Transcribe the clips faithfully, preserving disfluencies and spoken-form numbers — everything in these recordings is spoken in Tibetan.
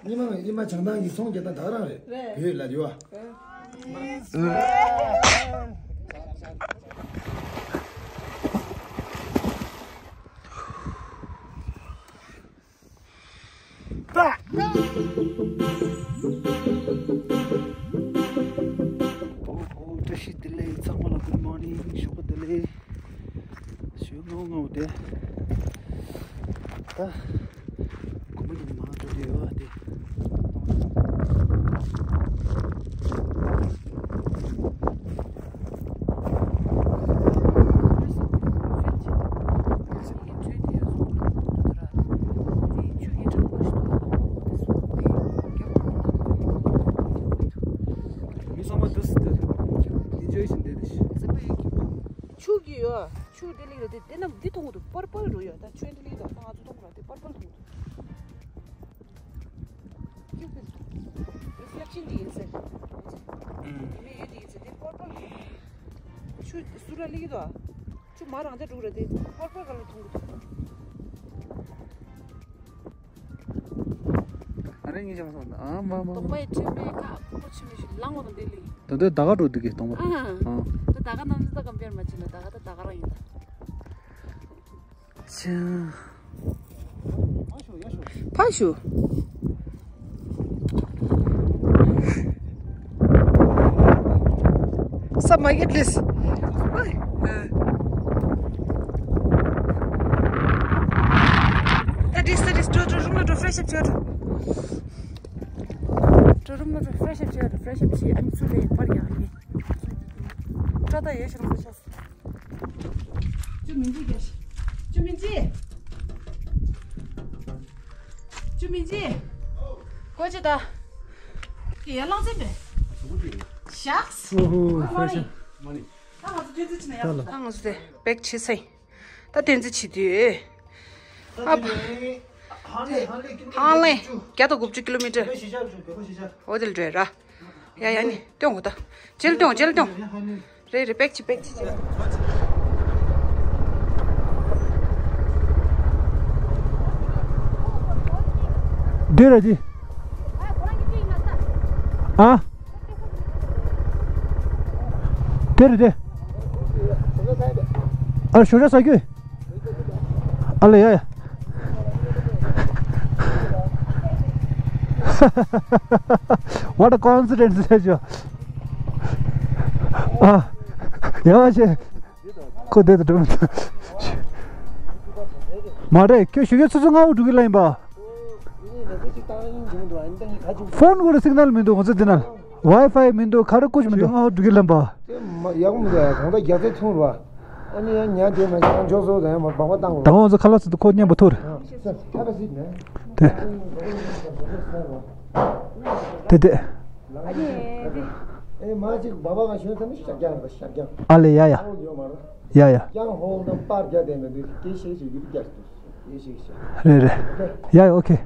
ཉི་མ་ཉི་མ་བྱང་ཐང་གི་ཚོང་རྒྱག་སྟངས་ད་ག་རང་རེད། རེད། བོད་ལ་ཡོད། བཀྲ་ཤིས་བདེ་ལེགས། ཚང་མ་ལ་good morning། ཞོགས་པ་བདེ་ལེགས། ཞོགས་ངོ་ངོ་དེ། ད། དགོན་པ་གྱི་མང་འགྲོ་དེ་ཡོད་དེ། མི་ཚང་མ་འདུག་སེ་འདུག enjoy བྱེད་འདུག་ཆུ་གི་ཡོད། ཆུ་དེ་ལིག་ར་དེ་དེ་ན་འདི་མཐོང་གི་འདུག་པར་པར་རུ་ཡོད། ད་ཆུ་དེ་ལིག་ར་ད་ང་ཚོ་མཐོང་གི་ར་དེ་པར་པར་མཐོང་གི་འདུག reflection དེ་ཡིན་ཟེར། མི་ཡོད་དེ་ཡིན་ཟེར་དེ་པར་པར་ཆུ་སུ་ར་ལིག་དོ། ཆུ་མ་རང་ཅག་འགྲོ་གི་ར་དེ་པར་པར་ག་ལ་མཐོང་གི་འདུག་ཨ་རེ་ངས་བྱས་མ་སོང་། ཨ་མ་མ་མ། གདོང་པའི་ཁྲོད་པའི་ཁ་ཁོ་ཆུ་མི་ཞིག་ལངས་བ་དང་དེ་ལི། ད་དུང་ད་ག་འགྲོ་འདུག་གི་གདོང་པ། ཨ། ཨ། ད་ད་ག་ནམ་ད་གམ་པེར་མ་བྱེད་ན་ད་ག་ད་ད་ག་རང་ཡིན་ད། ཆ། ཕ་ཤུ། Stop my head, please. That is, that is, འགྲོ་འགྲོ་རུམ་ལ་འགྲོ་fresh up བྱོས། འགྲོ་རུམ་ལ་འགྲོ་fresh up བྱོས། Fresh up བྱས་ཨ་ནི་ཚུར་ལ་པར་རྒྱག་ཨ་ནི། སྐྲ་དང་ཡོད་ཤི་རུང་ས་ཆགས། ཅུ་མིན་ཅི་རྒྱ་ཤི། ཅུ་མིན་ཅི། ཅུ་མིན་ཅི། ཀོ་ཅི་ད། ཀི་ཡ་ལང་ཚེ་པེ། ཤགས། ཨོ་ཧོ། ཧོ་མོ་ནི། ད་ང་ཚོ་ཐོན་རྩིས་ཆི་ན་ཡ། ད་ང་ཚོ་དེ་པེག་ཆི་སའི། ད་ཐོན་རྩིས་བྱེད་དུས། ཨ་ཕ། ཧང་ལེ་བརྒྱ་དང་དགུ་བཅུ་ཀི་ལོ་མི་ཊར། འོ་དེ་ལ་འགྲོ་ཡ་ར། ཡ་ཡ་ནི་སྟོན་གོ་ད། ཇེལ་སྟོན་ཇེལ་སྟོན། རེད་རེད། པེག་ཆི་པེག་ཆི་ཇེལ། འདི་ར་འདི། ཨ། དེ་རེད་དེ། ཨ་ཞོ་ཤ་ཟ་རྒྱུ། ཨ་ལེ་ཡ་ཡ། What a coincidence, ཟེར་ཞོ། ཨ། ཡ་མ་ཆེ། ཁོ་དེ་དུ་འགྲོ་མི་ཐུབ། མ་རེད། ཁྱོད་ཞོ་ཤ་ཆུ་ཚོད་ལྔ་བོ་འགྲོ་གི་ལ་ཡིན་པ། ཕོན་གོ་རེ་སིག་ནལ་མི་འདུག་ང་ཚོ་འདི་ན། ཝའི་ཕའི་མི་འདུག་ག་རེ་ཀུ་ཅི་མི་འདུག་ང་འགྲོ་གི་ལ་ཡིན་པ། དེ་མ་ཡག་མི་འདུག་ཡ། གང་ལྟར་རྒྱག་ཚད་ཐུང་རུ་བ། ཨ་ནི་ཡང་ཉ་དེ་མ་ཤེས་ཡང་འཇོག་སོ་དང་ཡང་མ་སྦག་པ་བཏང་རུ། ད་ང་ཚོ་ཁ་ལག་ཚོ་ཁོ་མཉམ་པོ་ཐུར། དེ། དེ་དེ། ཨ་ནི་དེ། ཨེ་མ་ཅིག་སྦག་པ་ག་ཤོད་ཐ་མི་ཤག་རྒྱང་རེད་པ་ཤག་རྒྱང་། ཨ་ལེ་ཡ་ཡ། ཨོ་ཡོད་མ་རེད། ཡ་ཡ། རྒྱང་ཧོལ་དང་པར་རྒྱག་དེ་མི་འདུག་སྐད་ཤེས་ཤིག་ཡུལ་རྒྱག་སྟེ། རེད་རེད། ཡ་ཡ་ཨོ་ཁེ།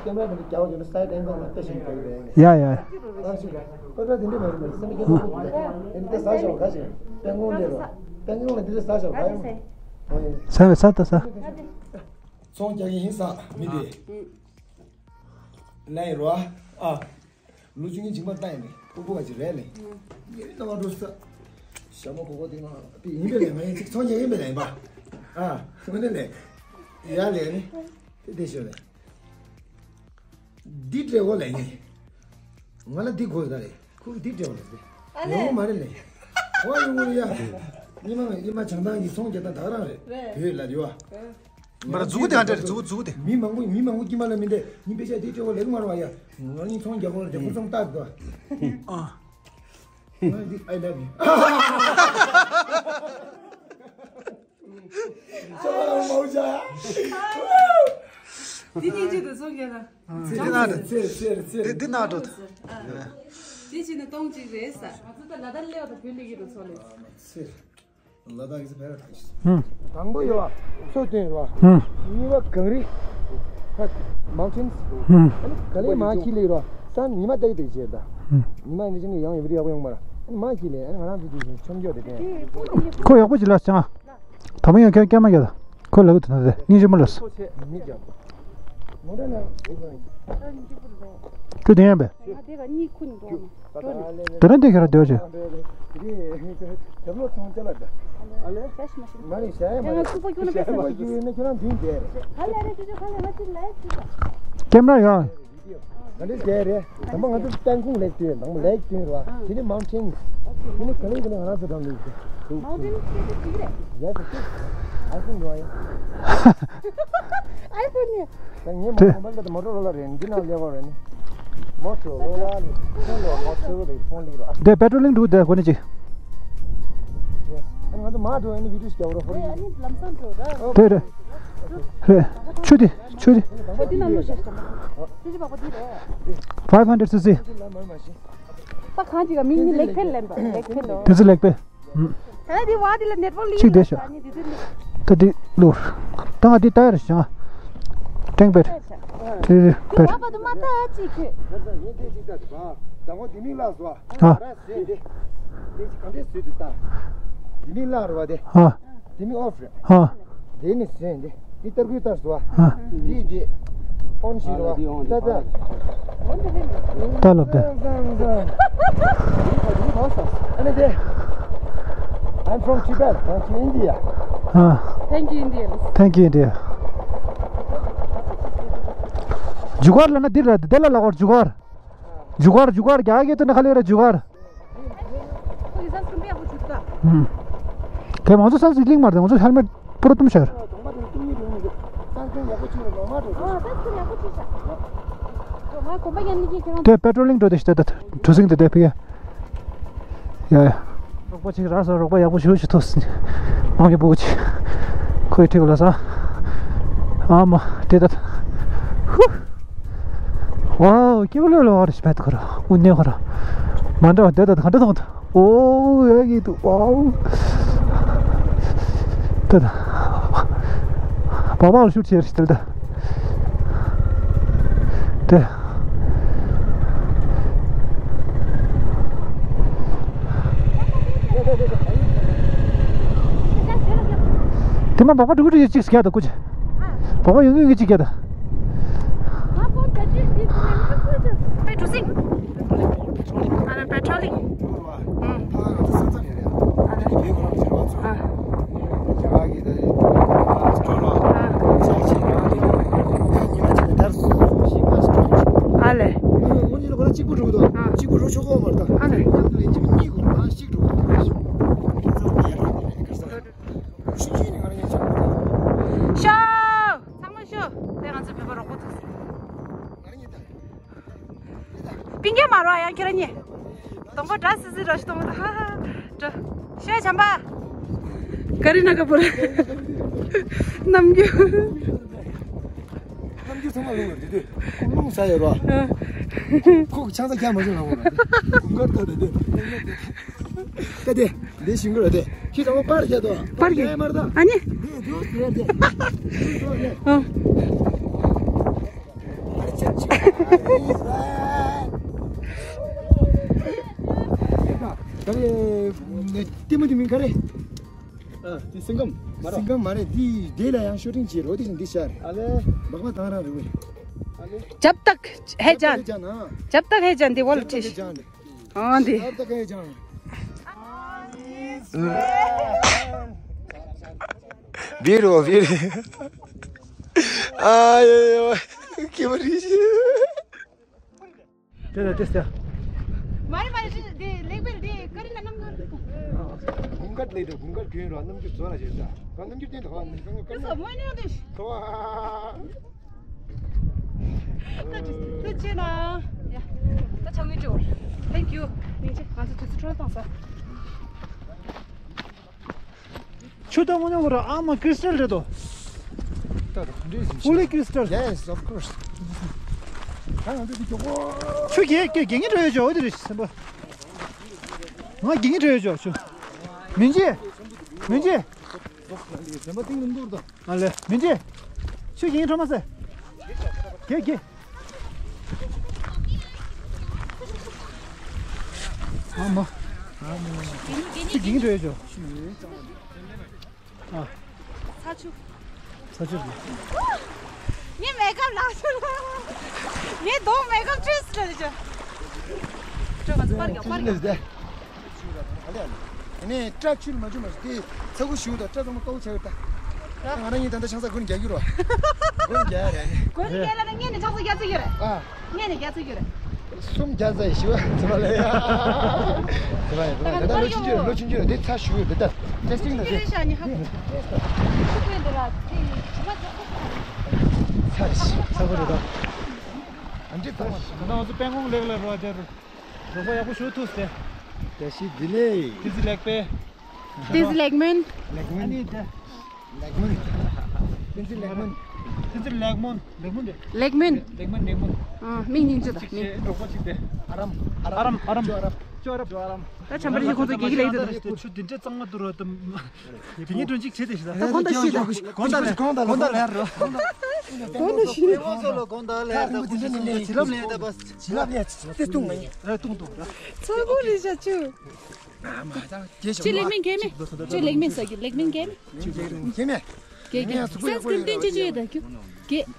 ཀེ་མ་ར་དེ་འདྲ་རྒྱག་འོང་ན་སའི་ཌི་ཨེང་གལ་ལ་དཔེ་ཞིག་འགྲིག་རེད། ཡ་ཡ། ཨ་ཞིག་ལ་ཀོ་ཏྲ་དེ་འདྲ་མ་རེད་མ་རེད་སེམས་སྐྱིད་པོ་འདུག་རེད། དེ་འདྲ་ཟ་ཞོག་ག་ཞིག་པན་ཀོང་དེ་རོ། པན་ཀོང་ལ་དེ་འདྲ་ཟ་ཞོག་ག་ཡོང་། ཟ་བས་ཟ་ད་ཟ། ཚོང་རྒྱག་གི་ཡིན་ས་མི་དེ། ལན་རོ་ཨ། ལོ་བཅུ་གཉིས་ཇིང་པར་བཏང་ཡིན་ནི་ཕྲུ་གུ་བ་ཅིག་རེད་ལེ། ངེད་རྣམ་པ་འགྲོ་ས། ཞྭ་མོ་གོ་གོ་དེ་ང་དེ་ཡིན་པས་ལེ། ང་ཡིན་ཅིག་ཚོང་རྒྱག་ཡིན་པས་ལེ་ཡིན་པ། ཨ་དངོས་གནས་ལེ། ཡ་ལེ་ནི། དེ་དེ་ཤོད་ལེ། འདི་སྤྲད་གོ་ལེ་ངས། ང་ལ་འདི་དགོས་ད་ལེ། ཁོ་གི་འདི་སྤྲད་གོ་ལེ་ཟེར། ཨ་ལེ། ཡོང་གི་མ་རེད་ལེ། ཨོ་ཡོང་གི་རེད་ཡ། ཉི་མ་ཉི་མ་བྱང་ཐང་གི་ཚོང་རྒྱག་སྟངས་ད་ག་རང་རེད། རེད། བོད་ལ་ཡོད་ཨ། རེད། མ་ར་མཛུ་གུ་དེ་ཨ་འདྲ་རེད། མཛུ་གུ་མཛུ་གུ་དེ། མི་མང་པོ་མི་མང་པོ་སྐྱིད་མ་ལ་མི་འདྲ། ཉིན་པེ་ཤ་དེ་སྤྲད་གོ་ལེ་གི་མ་རེད་བ་ཡ། ང་གཉིས་ཚོང་རྒྱག་གོ་ལ་རྒྱག་ཁོ་ཚང་ལྟ་དགོས། ཨ། ང་འདི་I love you། ཚོང་མང་ཆ། དེ་གཉིས་ཀྱི་དུ་ཚོང་རྒྱག་ན། ཚེ་འདི་ན་འགྲོ། ཚེ་ཚེ་ཚེ། འདི་འདི་ན་འགྲོ། དེ་བྱས་ན་སྟོང་གཅིག་རེད་ས། ང་ཚོ་ད་ལ་དྭགས་སླེབས་པ་དང་བོད་སླེབས་ཀྱི་འདུག་ཚོགས་ལས། ཚེ། ལ་དྭགས་ཀྱི་ཕེ་ར་ཌའི་སི། ཧུམ། དང་པོ་ཡོད་པ། མཚོ་སྟོན་རེད་པ། ཧུམ། གཉིས་པ་གངས་རི། ཧ། མའུན་ཊེན་སི། ཧུམ། ཨ་ནི་ག་ལེ་མ་ཁྱི་ལེ་རེད་པ། ས་ཉི་མ་ལྟ་གི་འདུག་བྱས་ད། ཧུམ། ཉི་མ་འདི་ཕྱིན་ནས་ཡང་ཡོད་པ་ཡག་པོ་ཡོང་མ་ར། ཨ་ནི་མ་ཁྱི་ལེ། ཨ་ནི་ང་རང་ཚོ་འདི་བཞིན་མཆོང་རྒྱུ་དེ་དྲན། ཁོ་ཡག་པོ་ཅིག་ལ་ཅང་། ད་མ་ཡང་ཁྱོད་སྐྱེལ་མ་རྒྱག་ད། ཁོ་ལ་གི་དུ་ན་རེད། སྙིང་རྗེ་མོ་ལ་སོ། མི་རྒྱག་ཁྱོད་དེ་ཡིན་པས། ད་ནི་དེ་ཁྱོད་རང་སྡོད་ཅིག་ཀེམ་ར་ཡོང་། ང་འདྲ་བྱས་རེད། དང་པོ་ང་ཚོ་ཏན་ཁུང་ལེགས་བཏོན། དང་པོ་ལེགས་བཏོན་རེད། དེ་ནས་མའུན་ཊེན། དེ་ནས་ག་ལེ་ག་ལེ་ང་རང་ཚོ་འགྲམ་ལ་ཡོད། མའུན་ཊེན་སྐད་ཆ་ཅིག་རེད། ཡ་ས་ཅིག་ཨའི་ཕོན་རེད་ཡ། ཨའི་ཕོན་ནི། ད་ངའི་མོ་ཊ་མོ་ཊ་རོ་ལ་རེད། འདི་ནང་སླེབས་པ་རེད་ནི། མོ་ཊ་རོ་ལ་ནི་ཕོན་ལ་མོ་ཊ་རོ་ལ་ཕོན་ལིག་རོ། དེ་པེ་ཊྲོ་ལིང་འདུག་དེ་གོ་ནི་ཅིག་ཨ་ནི་ང་ཚོ་མར་འགྲོ། ཨ་ནི་བི་ཌིའོ་ཞིག་རྒྱག་རོགས། ཧོ་རེད། ཨ་ནི་ལམ་སང་འགྲོ་ར། དེ་རེད། རེད། ཆུ་དེ་ཆུ་དེ། ཆུ་དེ་ནང་ལོགས་ཤར་ཤར། ཆུ་དེ་བག་པ་འདི་རེད། ཕའི་ཝི་ཧན་ཌེ་རེཌ་སི་སི། ད་གང་ཅིག་ག་མིང་ནི་ལེག་ཕེལ་ལེན་པ། ལེག་ཕེལ་ལོ། དེ་ཚོ་ལེག་པེ། ད་འདི་བ་འདི་ལ་ནེཊ་ཝརཀ་ལི་ཅིག་བསྡད་ཤག་ད་འདི་ལོར། ད་ང་འདི་ལྟ་ཡར་ཞང་། ཀྲེང་པེར། ཀྲེང་པེར། ད་ང་འདི་མིང་ལ་སོ། ཨ། ད་ང་འདི་མིང་ལ་རོ་བ་དེ། ཨ། འདི་མིང་ལ་རོ་བ་དེ། ཨ། འདི་མིང་ཨོཕ་རེད། ཨ། འདི་ནི་སེན་འདི། འདི་ཏར་ཀུའི་ཏར་སོ། ཨ། འདི་འདི་ཨོན་ཞིག་རོ། ད་ད། ད་ལབ་ད། ཨ་ནི་དེ། I'm from Tibet. Thank you, India. ཨ། Thank you, India. Thank you, India. ཇུ་གར་ལབ་ན་འདི་རེད། དེ་ལ་ལབ་དགོས་ཇུ་གར། ཇུ་གར་ཇུ་གར་རྒྱ་སྐད་དུ་ན་ཁ་ལེ་ར་ཇུ་གར། ཁོ་གི་སན་སི་ཀྲིན་དཔེ་ཡག་པོ་བྱུང་ད། ཧུམ། དེ་མང་ཚོ་སན་སི་ཀྲིན་གླིང་མ་རེད། ང་ཚོ་ཧེལ་མེཊ་པུ་ར་གཏུམ་ཤར། སན་སི་ཀྲིན་ཡག་པོ་བྱུང་རེད། ནོར་མལ་འགྲོ། ཨ། སན་སི་ཀྲིན་ཡག་པོ་བྱུང་ཤག་ང་གོམ་པ་ཡན་ལི་ཀྱི་ཁྱེད་རང་། དེ་པེ་ཊྲོ་ལིང་འགྲོ་དེ་ཤི་ད་ད་གྲུ་གཟིངས་དེ་དེ་ཕི་ཡ། ཡ་ཡ། རོགས་པ་ཅིག་རག་སོང་། རོགས་པ་ཡག་པོ་ཞེ་པོ་ཅིག་ཐུག་སོང་། མང་ཉུང་པོ་ཅིག་ཁོའི་ཁྲིད་གོ་ལ་ས། ཨ་མ་དེ་ད། ཧུ། ཝའོ། སྐྱིད་པོ་ལོས་ལོ་བར་ཞིག་བད་ཁོ་ར། དབུ་ནེ་ཁོ་ར། མ་འདྲ་བ་དེ་ད་ག་འདྲ་མཐོང་ད། ཨོ་ཡ་གི་དུ་ཝའོ། དེ་ད། བ་བ་ལ་ཤུར་ཆེར་ཞིག་དེ་ད། དེ། དེ་མ་བག་པ་འགྲོ་གི་འགྲོ་གི་ཅིག་སྐྱ་ད་ཀུ་ཅི། བག་པ་ཡོང་གི་ཡོང་གི་ཅིག་སྐྱ་ད། པེ་ཊྲོ་ལིང་། ཨ་ལ་པེ་ཊྲོ་ལིང་། ཨ་ལ། ཨ། ཨ་ལས། ཨ། ཨ་ལས། ཤོ། ཚང་མ་ཤོ། དེ་ང་ཚོ་བོད་པ་རོགས་པ་ཚོ། པིང་གེ་མ་རོ་ཡང་ཁྱེད་རང་གཉིས། དང་པོ་འདྲ་སི་སི་རོ་ཞིག་དང་པོ་ཧ་ཧ་འདྲ། ཤོད་བྱམས་པ། ག་རི་ན་ག་པུར། ནམ་རྒྱུན། ནམ་རྒྱུན་ཚང་མ་ལུང་ལ་འདི་དུས་ཁོ་ལུང་ས་ཡོད་རོ། ཁོ་ཆང་ས་རྒྱག་མ་བྱུང་ལ་འོ་ར། གུང་དཀར་ལྟ་ད་དེ། ད་དེ་འདི་ཞིང་ཁུལ་ལ་དེ་ཁྱི་དང་པོ་པར་རྒྱག་དོ། པར་རྒྱག་མར་ད། ཨ་ནི། དེ་དུས་དེ་དེ། ཨ། ག་རེ། ལྟད་མོ་དེ་མིང་ག་རེ། ཨ། དེ་སིང་གམ་མ་རེད། སིང་གམ་མ་རེད། དེ་དེ་ལ་ཡང་ཤོ་ཊིང་བྱེད་རོ། དེ་བཞིན་འདི་ཤར། ཨ་ལེ། སྦག་སྦག་དང་རང་རེད་བས། ཨ་ལེ། जब तक है जान। जब तक है जान། जब तक है जान། དེ་བོ་ལ་ཁྲིད། ཨ་འདི། जब तक है जान། བི་རོ་བི་རི། ཨ་ཡོ་ཡོ། ཁྱི་མ་རི་ཤི། དེ་ལ་དེ་སྟེ། མ་རེད་མ་རེད། དེ་ལེགས་པེལ་དེ་ཀ་རི་ན་ནམ་གང་། དགུན་ཁ་ལེགས་འགྲོ། དགུན་ཁ་གྱོན་རོགས། གནམ་གྱི་བཟོ་ར་བྱེད་ས། ག་གནམ་གྱི་སྟེང་དུ་ཧ་ནི་གང་ག་ཀ་རི་ན། མོ་ནི་འདི། ཁོ་ཨ། ད་ཅི་ད་ཅི་ན། ཡ། ད་ཆང་མི་འགྲོ། Thank you། སྙིང་རྗེ། ང་ཚོ་དུས་ཚོད་འཕྲོ་བཏང་ས། ཆུ་དང་མོ་ཉོ་གོ་ར། ཨ་མ་ཀྲི་སི་ཊལ་རེད་དོ། ད་ད་འདྲེས་ཟིན། Fully crystal། Yes, of course། ད་ང་ཚོ་འདི་མགྱོགས་པོ། ཆུ་རྒྱས་རྒྱས་རྒྱས་ངེས་འགྲོ་ཡོད་ཅོ། འོ་དེ་རེད་སེམས་པ། ང་རྒྱས་ངེས་འགྲོ་ཡོད་ཅོ་ཆུ། མིན་ཅི། མིན་ཅི། སེམས་པ་གཏིང་ནས་འདུག་ད། ཨ་ལེ། མིན་ཅི། ཆུ་རྒྱས་ངེས་འགྲོ་མ་ཟེར། རྒྱས་རྒྱས། ཨ་མ། ཨ་མ། ཆུ་རྒྱས་ངེས་འགྲོ་ཡོད་ཅོ། ཨ། ཚ་ཆུ། ཚ་ཆུ་རེད། ངས་མེ་ཀབ་ལག་ཆུ་ལ། ངས་གདོང་མེ་ཀབ་བྲིས་ཟེར་ལ་ཅོ། ཅོ་ང་ཚོ་པར་རྒྱག་པར་རྒྱག་ཨ་ལས་ཨ་ལས། ཨ་ནི་སྐྲ་ཆུ་ལ་མ་བཅུག་མ་ཞིག་དེ་ཚ་ཁུ་ཞུ་དང་སྐྲ་ཚང་མ་དཀར་པོ་ཆགས་ཡོད་ད། ད་ང་རང་གཉིས་ད་ལྟ་ཆང་ས་སྒོ་ནས་རྒྱག་རྒྱུ་རོ། སྒོ་ནས་རྒྱག་རེད། སྒོ་ནས་རྒྱག་ལ་ན་ངས་ནི་ཆང་ས་རྒྱག་ཚུགས་ཡོད་རེད། ཨ། ངས་ནི་རྒྱག་ཚུགས་ཡོད་རེད། གསུམ་རྒྱག་ཚར་ཡིན་ཞུ་བ་ཚོ་ལ་ཡ། ཚོ་ལ་ཡ་ཚོ་ལ་ཡ་ད་ལོ་ཆུང་ཆུང་རེད། ལོ་ཆུང་ཆུང་རེད། དེ་ཚ་ཞུ་ཡོད་དེ་ད་ཊེ་སི་ཊིང་ད་དེ། ཤུགས་ཡོད་འདི་ར་དེ་ཇི་མ་ཇག་པོ་ཚ་རེད་ཤི་ཚ་པོ་རེད་ད། ཨ་འདྲི་ཚ་མ་ད་ང་ཚོ་དཔལ་ཁོང་ལེགས་ལ་རོ་དེ་རོགས་པ་ཡག་པོ་ཞུ་ཐུབ་སྟེ། བཀྲ་ཤིས་བདེ་ལེགས། བསྟན་འཛིན་ལེགས་པས། བསྟན་འཛིན་ལེགས་སྨོན། ལེགས་སྨོན། ཨ་ནི་དེ། ལེགས་སྨོན། བསྟན་འཛིན་ལེགས་སྨོན། བསྟན་འཛིན་ལེགས་སྨོན། ལེགས་སྨོན་རེད། ལེགས་སྨོན། ལེགས་སྨོན་ལེགས་སྨོན། ཨ་མིང་སྙིང་རྗེ་དང་མིང་། གཅིག་གྲོགས་པོ་གཅིག་དེ། ཨ་རམ། ཨ་རམ། ཨ་རམ། ཅོ་ཨ་རམ། ཅོ་ཨ་རམ། ཅོ་ཨ་རམ། ད་བྱམས་པ་རིག་ཁོང་ཚོ་དགེ་རྒན་ལེགས་འདུག་ད་ཆུ་དེ་འདྲ་གཙང་མ་འདུག་ར་དམ། དེ་ཉིད་སྒྲོན་གཅིག་བྱེད་དེ་ཞིག་ད། ད་གོང་ད་ཤི་ད། གོང་ད་ལེར་རོ། གོང་ད་ལེར་རོ། གོང་ད་ཤི། གོང་ད་ལེར་ད། གོང་ད་ལེར་ད་བྱིན་རླབས་ལེན་ད་པ། བྱིན་རླབས་ལེན་ད་ཏེ་ཏུང་མ་ཡིན། ར་ཏུང་ཏུང་ར། ཚ་གོ་རི་ཤ་ཆུ། ཨ་མ་ད་རྒྱས་ཆུ་ལེགས་མིན་རྒྱས་མིན། ཆུ་ལེགས་མིན་ས་གི་ལེགས་མིན་རྒྱས་མིན། རྒྱས་མིན། རྒྱས་མིན། རྒྱས་རྒྱས། སན་སི་ཀྲིན་ཏིན་ཅི་ཅི་ཡོད་ད་རྒྱུ། རྒྱས།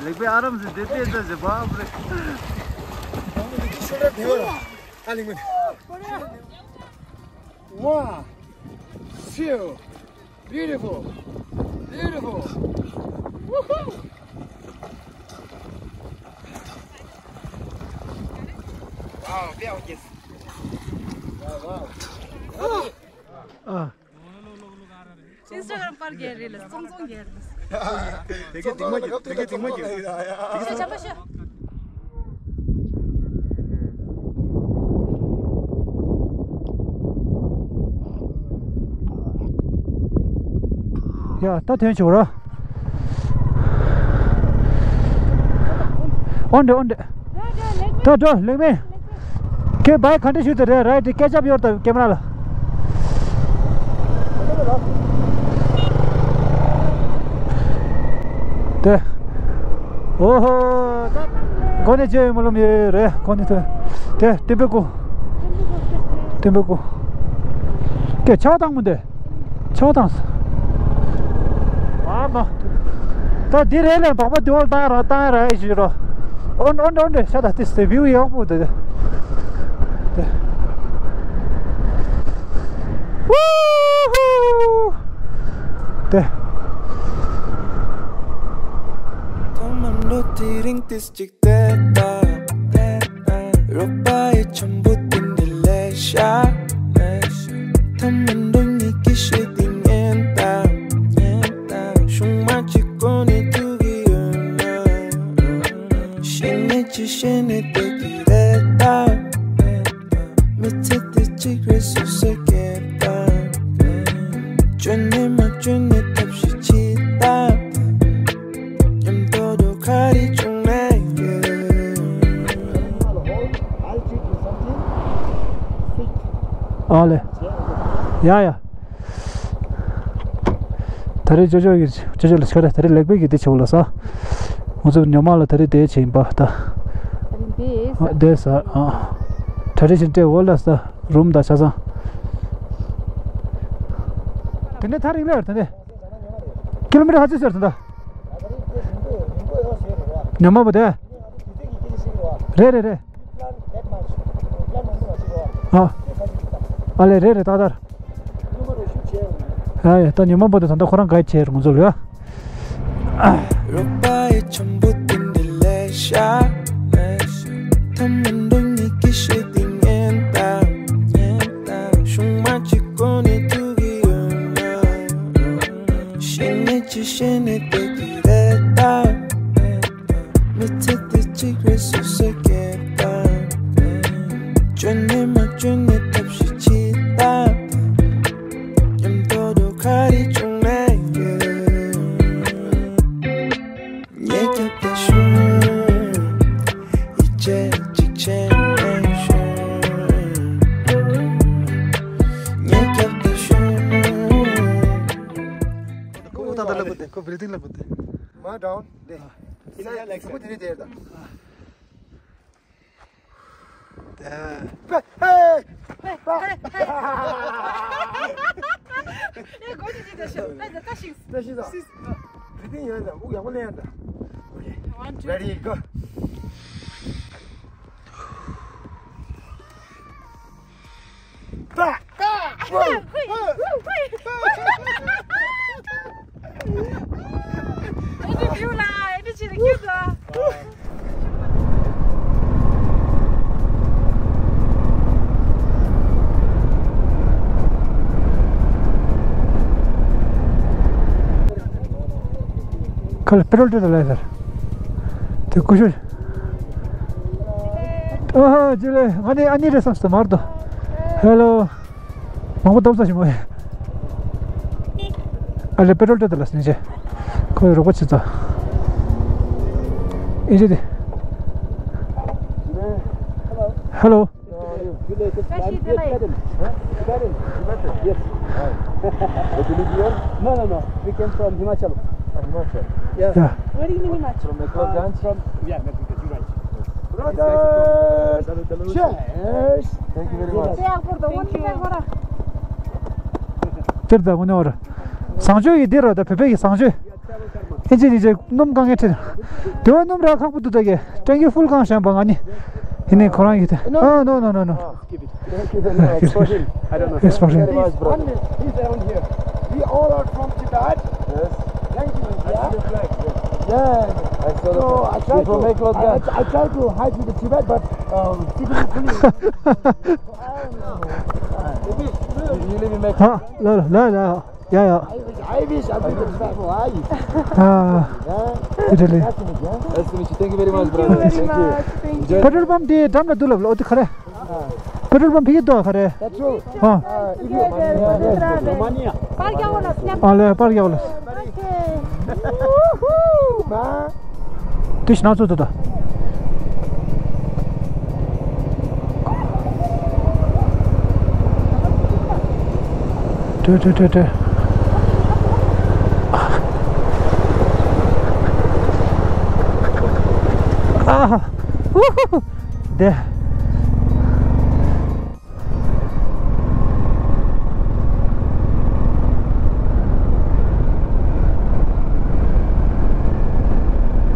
ལེགས་པའི་ཨ་རམ་སི་དེ་ལྟས་ལྟ་ཞེས་པ་ཨ་རེ། ཨ་ལེགས་མིན། One, two, beautiful, beautiful. Woohoo! Wow, beautiful. Wow, wow. ཨ། ཨིན་སི་ཊ་གྷ་རམ་པར་རྒྱལ་རེད་ལ་ཙོང་ཙོང་རྒྱལ་རེད། དེ་ག་དེ་མ་གི་དེ་ག་དེ་མ་གི་དེ་ག་ཅམ་པ་ཤ། ཡ་ད་ཐོན་ཆོག་ར། ཨོན་ཏེ་ཨོན་ཏེ། ད་འགྲོ་ལེགས་མེད། ཁྱོད་བའི་ག་འདྲ་ཞུ་དེ་རེད་རེད་དེ་སྐད་ཆ་ཡོད་ད་ཀེ་མ་ར་ལ། དེ། ཨོ་ཧོ། གོ་ནས་བྱས་ཡོད་མ་ལོམ་ཡོད་རེད་གོ་ནས་ཐོན། དེ་ཏིམ་པེ་ཀུ། ཏིམ་པེ་ཀུ། སྐད་ཆ་བཏང་མི་འདུག་ཆོག་དང་། ཨ་མ། ད་འདི་རེད་ལས་བག་པ་འདི་བོར་བཏང་ར་བཏང་ར་ཨེ་ཞུ་རོ། ཨོན་ཨོན་ཨོན་རེད་ཤ་ད་ཏིས་ཏེ་བིའུ་ཡག་པོ་འདུག་དེ། ཧུ་ཧུ། དེ། ཐོག་མར་འགྲོ་དུས་རིང་ཏིས་གཅིག་དེ་ད། རོགས་པ་ཡི་ཆམ་བུ་དེ་འདྲ་ལས་ཤ། ཐ་མ་འགྲོ་ཉིད་ཀྱི་ཤེས་དེ་ཉན་དང་། ཉན་དང་། ཤུང་མ་གཅིག་གོ་ནས་ཐུག་གི་ཡོད་ན། ཤེས་ཉེས་ཀྱི་ཤེས་ནས་བསྡད་ཀྱི་རེད་ད། མི་ཚེ་དེ་གཅིག་རེད་སུ་ཟེར་གྱི་ད། བཅོས་ནས་མ་བཅོས་ནས་ཐབས་ཤེས་བྱེད་ད། མཉམ་དུ་འགྲོ་ག་རེ་བྱུང་ན་ཡོད། ཨ་ལེ། ཡ་ཡ། ད་རེས་ཅོ་ཅོ་ཡི་ཅོ་ཅོ་ལ་ཤ་རེ་ད་རེས་ལེགས་པའི་གི་དེ་ཆེ་བོ་ལ་ས། ང་ཚོ་ཉོ་མ་ལ་ད་རེས་དེ་ཆེ་ཡིན་པ་ད། ཨ་དེ་ས་ཨ། ད་རེས་ཕྱིན་སྤྲད་འོ་ལ་ས་རུམ་ད་ཆ་ཚང་། དེ་ནས་ཐག་རིང་ལ་ཡོད་དེ་ནས། ཀི་ལོ་མི་ཊར་ཧ་ཅི་ཟེར་དེ་འདྲ། ཉོ་མ་པོ་དེ། རེད་རེད་རེད། ཨ། ཨ་ལེ་རེད་རེད་ཏག་ཏག་ཨ་ཡ་ད་ཉོ་མ་པོ་དེ་ད་ལྟ་ཁོ་རང་ག་ཡི་ཆེ་རུ་ང་ཚོ་ལ་ཡ། རོགས་པ་ཡི་ཆམ་བུ་དེ་འདྲ་ལས་ཤ། ཐ་མ་འགྲོ་ཉིད་ཀྱི་ཤེས་དེ་ཉན་དང་། ཉན་དང་། ཤུང་མ་གཅིག་གོ་ནས་ཐུག་གི་ཡོད་ན། ཤེས་ཉེས་ཀྱི་ཤེས་ནས་བསྡད་ཀྱི་རེད་ད། མི་ཚེ་འདི་གཅིག་རེད་སུ་ཟེར་གྱི་ད། བཅོས་ནས་མ་བཅོས་ནས་ཐབས་ཤེས་བྱེད་ད། མཉམ་དུ་འགྲོ་ག་རེ་བྱུང་ན་ཡོད། ངས་རྒྱབ་ཏུ་ཞོན། ཡིད་ཆེས་གཅིག་བྱས་ནས་ཞོན། ངས་རྒྱབ་ཏུ་ཞོན། Down. ད་ཧེ། ཧེ། ཧེ། ད་ཤི་ད། བྲི་ཏིང་ཡོད་ད། དབུགས་ཡག་པོ་ལེན་ད། Okay. One, two. Ready, go. ད། ད། ཧུ། ཧུ། ཧུ། ཨེ་ནི་བིའུ་ལ་ཨེ་ནི་ཅི་རེད་ཀྱི་གོ། ཁ་ལ་པེ་ཊོལ་སྤྲད་ད་ལ་ཡ་ཟེར། དེ་ཀུ་ཤུ། ཨ་ཧ། ཅི་ལེ། ང་ནི་ཨ་ནི་རེད་བསམ་སོང་མར་དོ། ཧེ་ལོ། མང་པོ་སྟོབས་ས་ཞིམ་པོ་ཡིན། ཨ་ལེ་པེ་ཊོལ་སྤྲད་ད་ལ་སྙིང་རྗེ། ཁོས་རོགས་པ་བྱེད་ཙང་། ཨིན་ཇི་དེ། ཧེ་ལོ། Yes. Where do you live here? No, no, no. We came from Himachal. Himachal. Yeah. Yeah. Where do you mean Himachal? From Mekloganj? From, yeah, Mekloganj, you're right. Brothers! Cheers! Thank you very much. Thank you. དེར་ད་དངོས་གནས་བར། བཟང་སྤྱོད་ཡིན་དེ་ར་ད་བོད་པའི་གི་བཟང་སྤྱོད། ཨིན་ཇི་ནི་ཇེ་སྣུམ་གང་ངེས་ཁྲིད། དེ་བ་སྣུམ་ར་ཁག་པོ་འདུག་ད་གི་ཊེང་ཀི་ཕུལ་གང་བཞག་པ་ང་ནི། ཡིན་ནི་ཁོ་རང་གི་དེ། ཨ་ནོ་ནོ་ནོ་ནོ། Thank you very much. It's for him. I don't know. It's for him. Please, one minute. Please, around here. We all are from Tibet. Yes. Thank you. I see your flag. Yes. Yeah. I saw the flag. So I try to, I, I try to hide with the Tibet, but, um, Tibet police. You live in Mexico? ཧ། ལ་ལ་ལ་ལ། Yeah, yeah. I wish, I wish I could travel. I. Ah, Italy. Nice to meet you. Thank you very much, brother. Thank you. Enjoy. Petrol pump དེ་འགྲམ་ལ་འདུག་ལབ་ལ། འོ་དེ་ག་རེ། Petrol pump དེ་འདུག་ག་རེ། That's true. ཨ། Uh, if you, Romania. པར་རྒྱག་འོ་ལ། ཨ་ལེ་པར་རྒྱག་འོ་ལ། དེ་ཕྱི་ནང་ཚུད་དོ། ཏོ་ཏོ་ཏོ་ཏོ། ཨ་ཧ། ཨུ་ཧུ་ཧུ། དེ།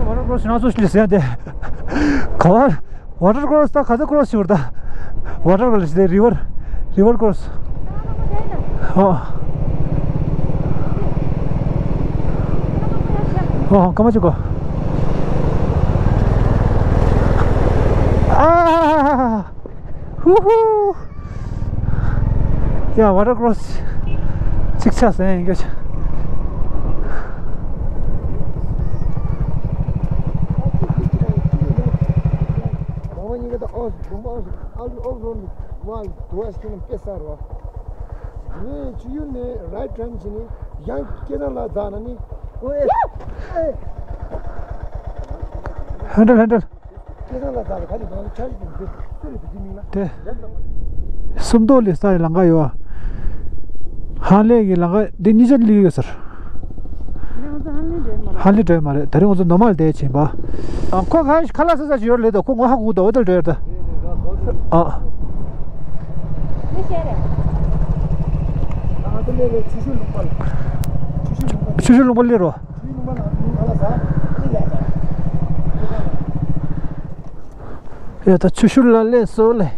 ཝ་ཊར་ཀོ་སི་ང་ཚོ་ཞིག་ཟེར་ཡ་དེ། ག་བ། ཝ་ཊར་ཀོ་སི་ད་ག་ཚོད་ཀོ་སི་ཞིག་ད། ཝ་ཊར་ཀོ་སི་དེ་རི་ཝར། རི་ཝར་ཀོ་སི། ཨོ། ཨོ་སྐར་མ་གཅིག་གོ། ཨ། ཧུ་ཧུ། ཡ། ཝ་ཊར་ཀོ་སི་གཅིག་ཆགས་ཟིན་ཡིན་རྒྱུ་ཆ། ཧན་ཌལ་ཧན་ཌལ། དེ། སུམ་མདོ་ལས་ས་ཡི་ལམ་ཁ་ཡོད། ཧང་ལེ་གི་ལམ་ཁ་འདི་གཉིས་ཆར་སླེབས་ཡོད་ཟེར། ཧང་ལེ་འགྲོ་མ་རེད། ད་རིང་ང་ཚོ་ནོར་མལ་དེ་ཕྱིན་པ། ཨ། ཁོ་ཁ་ཁ་ལག་ཟ་ས་ཅིག་ཡོད་རེད་ད། ཁོ་ངོ་ཧ་གོ་ད། འོ་དེར་འགྲོ་ཡོད་ད། ཨ། ཆུ་ཤུར་ལུང་པ་སླེབས་རོ། ཡ། ད་ཆུ་ཤུར་ལ་སླེབས་སོང་ལེ།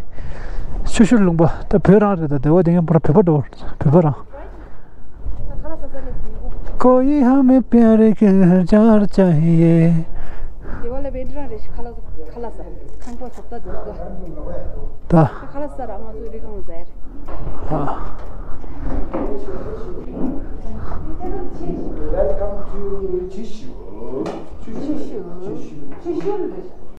ཆུ་ཤུར་ལུང་པ་ད་བོད་རང་རེད་ད། སྡེ་བ་དེ་ངའི་བོད་པ་འགྲོ། བོད་པ་རང་། कोई हमें प्यार कर जार चाहिए। སྡེ་བ་ལ་བེད་རང་རེད། ཁ་ལག་ཁ་ལག་ཟ། ཁང་པ་བཟོ་ལྟ་འདུག་ག་ད། ཁ་ལག་ཟ་ར་ང་ཚོའི་རི་སྒང་ཟ་ཡ་རེད། ཨ། Welcome to Chushu. Chushu. Chushu.